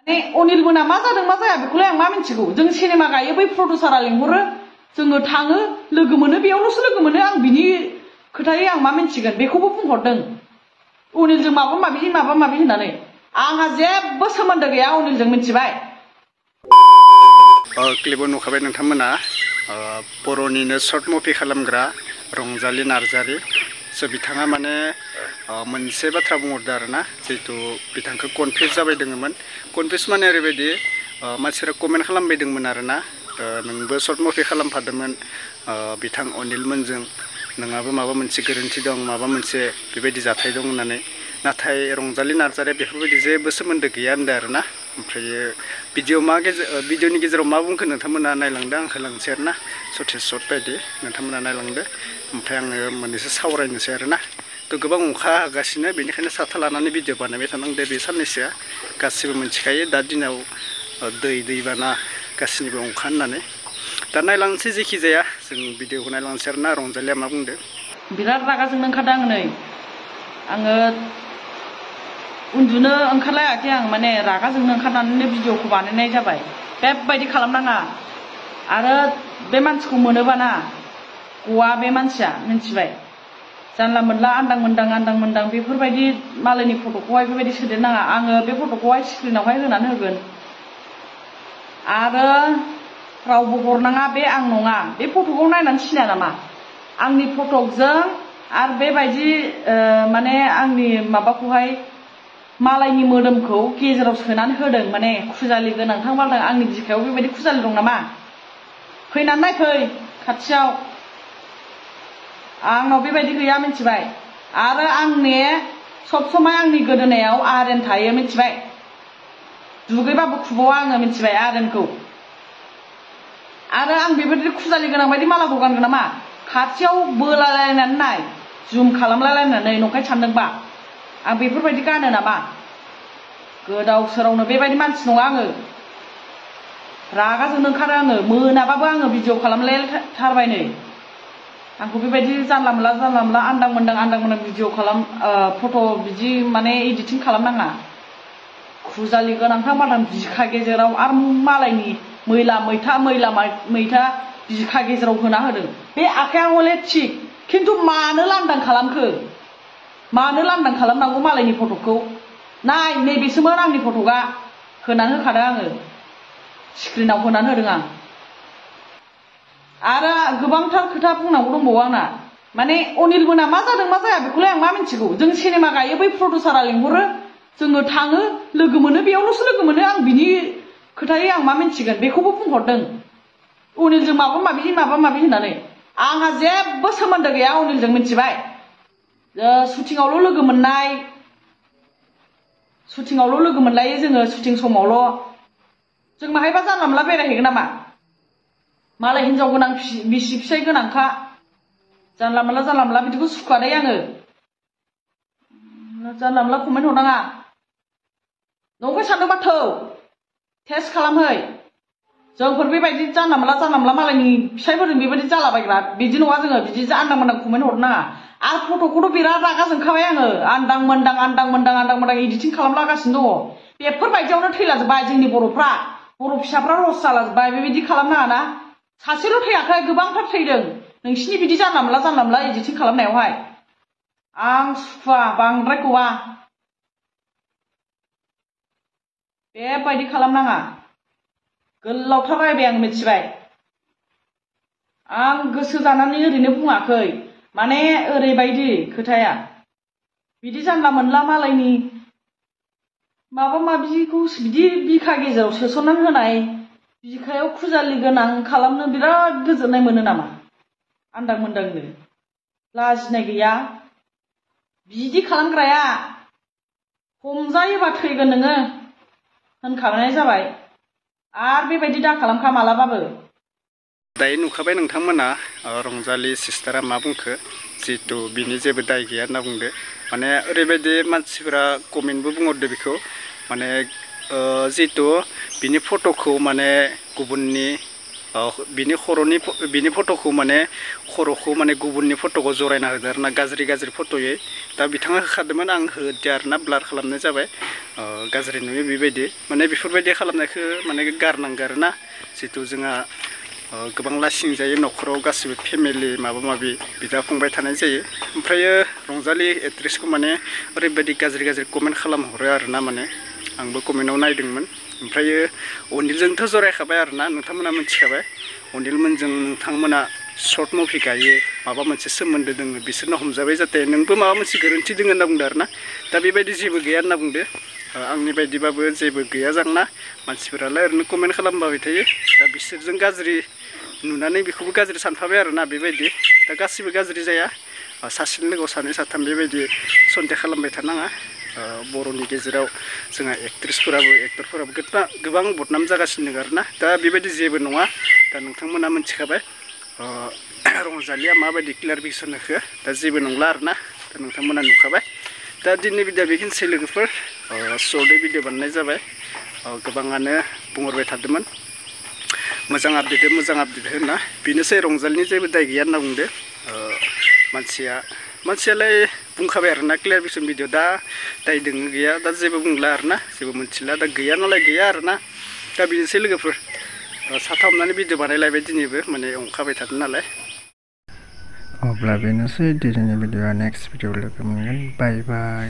माने अनिल मोना मा जादों मा जाया बेखौलाय आं मा मिन्थिगौ। जों सिनेमा गायो बै प्रडिउसारा लिंहरो जोङो थाङो लोगो मोनो बेयावल'सो लोगो मोनो आं बिनि खोथायै आं मा मिन्थिगोन बेखौबो बुंहरदों अनिलजों माबा माबि होननानै आंहा जेबो सोमोन्दो गैया अनिलजों मिन्थिबाय। क्लिपाव नुखाबाय नोंथांमोना बर'निनो सर्ट मुभि खालामग्रा रंजालि नार्जारि स' बिथाङा माने मोनसे बाथ्रा बुंहरदों आरोना जिहेतु बिथांखौ कनफिउस जाबाय दङमोन कनफिउस माने ओरैबायदि मानसिफोरा कमेन्ट खालामबायदोंमोन आरोना नोंबो सर्ट मुभि खालामफादोंमोन बिथां अनिलमोनजों नोंहाबो माबा मोनसे गोरोन्थि दं माबा मोनसे बेबायदि जाथाय दं होननानै नाथाय रंजालि नार्जारिया बेफोरबायदि जेबो सोमोन्दो गैया होनदों आरोना ओमफ्राय भिडिअनि गेजेराव मा बुंखो नोंथांमोना नायलांदो आं होलांसै आरोना ससे सर्ट बायदि नोंथांमोना नायलांदो ओमफ्राय आङो मोननैसो सावरायनोसै आरोना थ' गोबां अखा हागासिनो बेनिखायनो साथा लानानै भिडिअ बानायबाय थानांदो बे साननैसोआ गासिबो मिथिखायो दा दिनाव दैबाना गासिनिबो अखा होननानै दा नायलांसै जेखि जाया जों भिडिअखौ नायलांसै आरोना रंजालिया मा बुंदो। बिराद रागा जोंनो ओंखारदों आं नै आङो उन्दुनो ओंखारलायाखै आं माने रागा जोंनो ओंखारनानैनो भिडिअखौ बानायनाय जाबाय। बेबायदि खालामनाङा आरो बे मानसिखौ मोनोबाना गवा बे मानसिया मिन्थिबाय जानला मोनला आन्दां मोन्दां बेफोरबायदि मालायनि फट'खौहाय बेबायदि सोदेरनाङा आङो बे फट'खौहाय स्क्रिनावहाय होनानै होगोन आरो रावबो हरनाङा बे आं नङा बे फट'खौ नायनानै सिनाया नामा आंनि फटकजों आरो बेबायदि माने आंनि माबाखौहाय मालायनि मोदोमखौ गेजेराव सोनानै होदों माने खुजालि गोनांथां मालदां आंनि बिखायाव बेबायदि खुजालि दं नामा फैनानै नायफै खाथियाव आंनाव बेबायदि गैया मिन्थिबाय आरो आंनि सब समाय आंनि गोदोनायाव आरेन थायो मिन्थिबाय दुगैबाबो खुबावा आङो मिन्थिबाय आरेनखौ आरो आं बेबायदि खुजालि गोनां बायदि मालाखौ गानगोन नामा खाथियाव बोलालायनानै नाय जुम खालामलायलायनानै नंखाय सानदोंबा आं बेफोरबायदि गानो नामा गोदाव सोरावनो बेबायदि मानसि नङा आङो रागा जोंनो ओंखारो आङो मोनाबाबो आङो भिडिअ खालामलायथारबाय नै आंखौ बेबायदि जानला मोनला आन्दां मोन्दां भिडिअ फट' बिदि माने एडिटिं खालामनाङा खुजालि गोनांथां मादां बिखा गेजेराव आरो मालायनि मैला मैथा बिखा गेजेराव होना होदों बे आखाया हले थिग खिन्थु मानो लांदां खालामखो मानो लांदां खालामनांगौ मालायनि फट'खौ नाय नैबेसोमोन आंनि फट'आ होनानै होखादों आङो स्क्रिनाव होनानै होदों आं आरो गोबांथार खोथा बुंनांगौ दंबावो आंना माने अनिल मोना मा जादों मा जाया बेखौलाय आं मा मिन्थिगौ जों सिनेमा गायो बै प्रडिउसारा लिंहरो जोङो थाङो लोगो मोनो बेयावल'सो लोगो मोनो आं बिनि खोथायै आं मा मिन्थिगोन बेखौबो बुंहरदों अनिलजों माबा माबि होननानै आंहा जेबो सोमोन्दो गैया अनिलजों मिन्थिबाय शुटिंआवल' लोगो मोनलायो जोङो शुटिं समावल' जों माहायबा जानला मोनला बेरायहैगोन नामा मालाय हिनजाव गोनां बिसि फिसाय गोनांखा जानला मोनला बिदिखौ सुखुवादै आङो जानला मोनला कमेन्ट हरनाङा नंखाय सानदोंबा थौ टेस्ट खालामहै जोंफोर बेबायदि जानला मोनला मालायनि फिसायफोरजों बेबायदि जालाबायग्रा बिदि नङा जोङो बिदि आन्दां मोन्दां कमेन्ट हरनो नाङा आरो फट'खौथ' बिराद रागा जोंखाबाय आङो आन्दां मोन्दां एडिटिं खालामलागासिनो दङ बेफोरबायदियावनो थैलाजोब्बाय जोंनि बर'फ्रा बर' फिसाफ्रा लस जालाजोब्बाय बेबायदि खालामनाङाना सासेल' थैयाखै गोबांथार थैदों नोंसिनि बिदि जानला मोनला एडिटिं खालामनायावहाय आं सुखुवा बांद्राय गवा बेबायदि खालामनाङा गोलावथार रायबाय आं मिथिबाय आं गोसो जानानै ओरैनो बुङाखै माने ओरैबायदि खोथाया बिदि जानला मोनला मालायनि माबा माबिखौ बिदि बिखा गेजेराव सोसननानै होनाय बिखायाव खुजालि गोनां खालामनो बिराद गोजोननाय मोनो नामा आन्दां मोन्दांनो लाजिनाय गैया बिदि खालामग्राया हमजायोबा थैगोन नोङो होनखानाय जाबाय आरो बेबायदि दा खालामखा मालाबाबो दायो नुखाबाय नोंथांमोना रंजालि सिस्टारा मा बुंखो जिहेतु बिनि जेबो दाय गैया होनना बुंदो माने ओरैबायदि मानसिफोरा कमेन्टबो बुंहरदो बेखौ माने जिहेतु बिनि फट'खौ माने गुबुननि बिनि फट'खौ माने खर'खौ माने गुबुननि फट'खौ जरायना होदो आरोना गाज्रि फट'यै दा बिथाङा होखादोंमोन आं होदिया आरोना ब्लार खालामनाय जाबाय गाज्रि नुयो बेबायदि माने बेफोरबायदि खालामनायखौ माने गारनांगौ आरोना जितु जोंहा गोबां लासिं जायो न'खराव गासिबो फेमिलि माबा माबि बिदा फंबाय थानाय जायो ओमफ्रायो रंजालि एक्ट्रेसखौ माने ओरैबायदि गाज्रि कमेन्ट खालामहरो आरोना माने आंबो कमेन्टआव नायदोंमोन ओमफ्रायो अनिलजोंथ' जरायखाबाय आरोना नोंथांमोना मिथिखाबाय अनिलमोनजों नोंथांमोना सर्ट मुभि गायो माबा मोनसे सोमोन्दो दङ बिसोरनो हमजाबाय जाहाथे नोंबो माबा मोनसे गोरोन्थि दङ होनना बुंदो आरोना दा बेबायदि जेबो गैया होनना बुंदो आंनि बायदिबाबो जेबो गैया जांना मानसिफोरालाय ओरैनो कमेन्ट खालामबाय थायो दा बिसोरजों गाज्रि नुनानै बेखौबो गाज्रि सानफाबाय आरोना बेबायदि दा गासिबो गाज्रि जाया सासेनि लोगोआव सानै साथाम बेबायदि सन्देह खालामबाय थानाङा बर'नि गेजेराव जोंहा एक्टरफोराबो गोबां बदनाम जागासिनो दङ आरोना दा बेबायदि जेबो नङा दा नोंथांमोना मिथिखाबाय रंजालिया माबायदि क्लियारिफिकेसन होखो दा जेबो नंला आरोना दा नोंथांमोना नुखाबाय दा दिनैनि भिडिअ बेखिनिसै लोगोफोर सर्टै भिडिअ बानायनाय जाबाय गोबाङानो बुंहरबाय थादोंमोन मोजां आपडेट होना बेनोसै रंजालिनि जेबो दाय गैया होनना बुंदो मानसियालाय बुंखाबाय आरोना क्लियारिफिकेसन भिडिअ दा दाय दङ गैया दा जेबो बुंला आरोना जेबो मोनथिला दा गैया नालाय गैया आरोना दा बेनोसै लोगोफोर साथा हमनानै भिडिअ बानायलायबाय दिनैबो माने अंखाबाय थादों नालाय अब्ला बेनोसै दिनैनि भिडिअआ नेक्स्ट भिडिअ लोगो मोनगोन बाय बाय